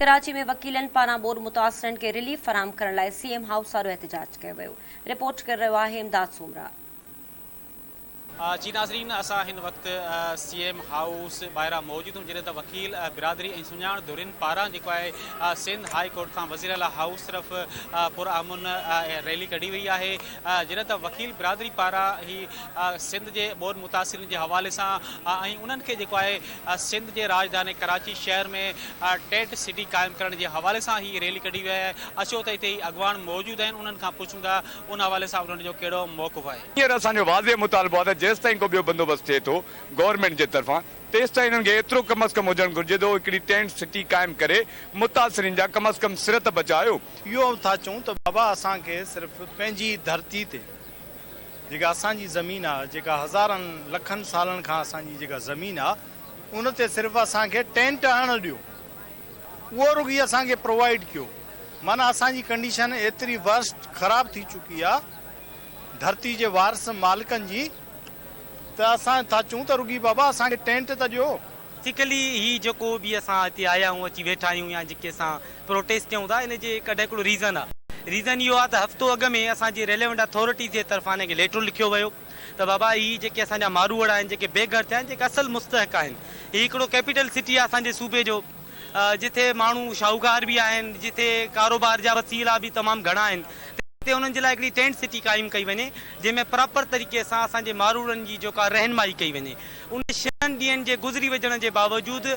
ڪراچي ۾ وڪيلن پاران ٻوڏ متاثرن کي رليف فراهم ڪرڻ لاء سي ايم هائوس آڏو احتجاج ڪيو ويو، رپورٽ ڪري رهيو آهي امداد سومرا. جي ناظرين اسان هن وقت سي ايم هائوس ٻاهران موجود آهيون جڏهن ته وڪيل برادري ۽ سڃاڻ ڌرين پاران جيڪو آهي سنڌ هائي ڪورٽ کان وزير اعليٰ هائوس طرف پرامن ريلي ڪڍي وئي آهي جڏهن ته وڪيل برادري پاران هي سنڌ جي ٻوڏ متاثرين جي حوالي سان ۽ انهن کي جيڪو آهي سنڌ جي راڄڌاني ڪراچي شهر ۾ ٽينٽ سٽي قائم ڪرڻ جي حوالي سان هي ريلي ڪڍي وئي آهي، اچو ته هتي هي اڳواڻ موجود آهن انهن کان پڇون ٿا ان حوالي سان انهن جو ڪهڙو موقف آهي. هينئر اسان جو واضح مطالبو آهي ته جيستائين ڪو ٻيو بندوبست ٿئي ٿو گورنمينٽ جي طرفان تيستائين انهن کي ايترو ڪم از ڪم هجڻ گهرجي ته هو هڪڙي ٽينٽ سٽي قائم ڪري متاثرين جا ڪم از ڪم سر ته بچايو. اهو ٿا چئون ته بابا اسان کي صرف پنهنجي ڌرتي تي جيڪا اسان جي زمين آ، جيڪا هزارن لکن سالن کان اسان جي جيڪا زمين آ، ان تي صرف اسان کي ٽينٽ هڻڻ ڏيو، اهو رڳي اسان کي پرووائيڊ ڪيو. معنيٰ اسان جي ڪنڊيشن ايتري ورسٽ خراب ٿي چڪي آ، ڌرتي جي وارث مالڪن جي، ته اسان ٿا چئون ته رڳي بابا اسان کي ٽينٽ ته ڏيو. بيسيڪلي هي جيڪو به اسان هتي آيا آهيون اچي ويٺا آهيون يا جيڪي اسان پروٽيسٽ ڪيون ٿا ان جي ڪڍ هڪڙو ريزن آ ريزن اهو آ ته هفتو اڳ ۾ اسان جي ريليونٽ اٿارٽيز جي طرفان هن کي ليٽر لکيو ويو ته بابا هي جيڪي اسان جا ماروئڙا آهن جيڪي بي گهر ٿيا آهن جيڪي اصل مستحق آهن هي هڪڙو ڪيپيٽل سٽي آ اسان جي صوبي جو جتي ماڻهو شاهوڪار به آهن جتي ڪاروبار جا وسيلا به تمام گهڻا آهن اتي انهن جي لاء هڪڙي ٽينٽ سٽي قائم ڪئي وڃي جنهن ۾ پراپر طريقي سان اسان جي ماروئڙن جي جيڪا رهنمائي ڪئي وڃي. ان ڇهن ڏينهن جي گذري وڃڻ جي باوجود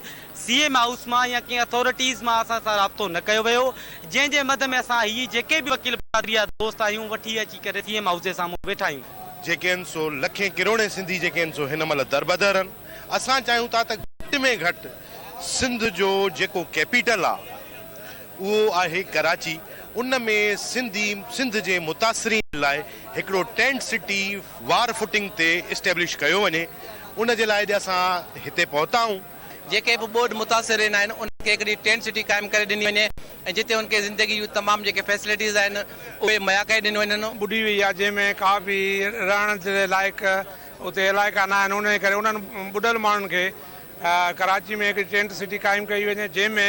سي ايم هائوس مان يا ڪنهن اٿارٽيز مان اسان سان رابطو نه ڪيو ويو جنهن جي مد ۾ اسان هي جيڪي به وڪيل برادري جا دوست آهيون وٺي اچي ڪري سي ايم هائوس جي سامهون ويٺا آهيون. جيڪي آهن سو لکين ڪروڙين سنڌي جيڪي آهن سو هن مهل دربدر آهن اسان چاهيون ٿا ته گهٽ ۾ گهٽ سنڌ جو جيڪو ڪيپيٽل آ اهو آهي ڪراچي، ان ۾ سنڌي سنڌ جي متاثرين لاء هڪڙو ٽينٽ سٽي وار فوٽنگ تي اسٽيبلش ڪيو وڃي، ان جي لاء اڄ اسان هتي پهتا آهيون. جيڪي به ٻوڏ متاثرين آهن انهن کي هڪڙي ٽينٽ سٽي قائم ڪري ڏني وڃي ۽ جتي انهن کي زندگي جون تمام جيڪي فيسلٽيز آهن اهي مهيا ڪري ڏنيون وڃن. ٻڏي وئي آهي جنهن ۾ ڪا به رهڻ جي لائق اتي علائقا نه آهن انهي ڪري انهن ٻڏل ماڻهن کي ڪراچي ۾ هڪڙي ٽينٽ سٽي قائم ڪئي وڃي جنهن ۾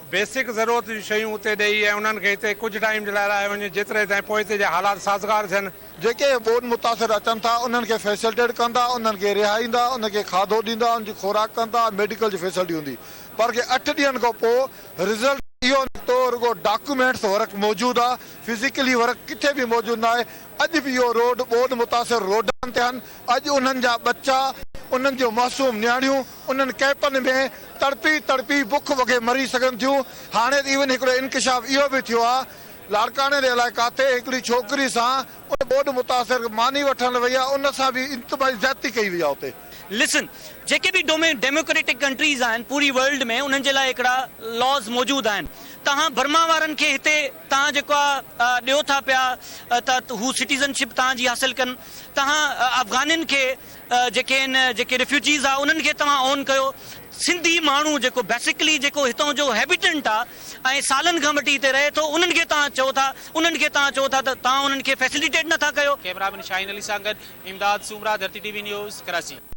بيسڪ ضرورت جون شيون اتي ڏئي ۽ انهن کي هتي ڪجهه ٽائيم جي لاء رهايو وڃي جيتري تائين پوئتي جا حالات سازگار ٿين. جيڪي ٻوڏ متاثر اچن ٿا انهن کي فيسلٽيٽ ڪندا، انهن کي رهائيندا، انهن کي کاڌو ڏيندا، انهن جي خوراڪ ڪندا، ميڊيڪل جي فيسلٽي هوندي پر ڪي اٺ ڏينهن کان پوء رزلٽ اهو نڪتو رڳو ڊاڪيومينٽس ورڪ موجود آ فزيڪلي ورڪ ڪٿي به موجود ناهي اڄ به اهو روڊ ٻوڏ متاثر روڊن تي آهن اڄ انهن جا ٻچا انهن جون معصوم نياڻيون انهن ڪئمپن ۾ تڙپي تڙپي بک وگهي مري سگهن ٿيون. هاڻي ته ايون هڪڙو انڪشاف اهو به ٿيو آ لاڙڪاڻي جي الائي ڪاٿي هڪڙي ڇوڪري سان ان ٻوڏ متاثر ماني وٺڻ وئي آ ان سان به انتهائي زيادتي ڪئي وئي آ اتي. لسن جيڪي به ڊيموڪريٽڪ ڪنٽريز آهن پوري ورلڊ ۾ انهن جي لاء هڪڙا لاز موجود آهن توهان برما وارن کي هتي توهان جيڪو آ ڏيو ٿا پيا ته هو سٽيزن شپ توهان جي حاصل ڪن توهان افغانين کي جيڪي آهن جيڪي ريفيوجيز آ انهن کي توهان اون ڪيو سنڌي ماڻهو جيڪو بيسڪلي جيڪو هتان جو هيبيٽنٽ آ ۽ سالن کان وٺي هتي رهي ٿو انهن کي توهان چئو ٿا انهن کي توهان چئو ٿا ته توهان انهن کي فيسليٽيٽ نٿا ڪيو. ڪئميرا مين شاهين علي سان گڏ Imdad Soomra, Dharti T V news, Karachi.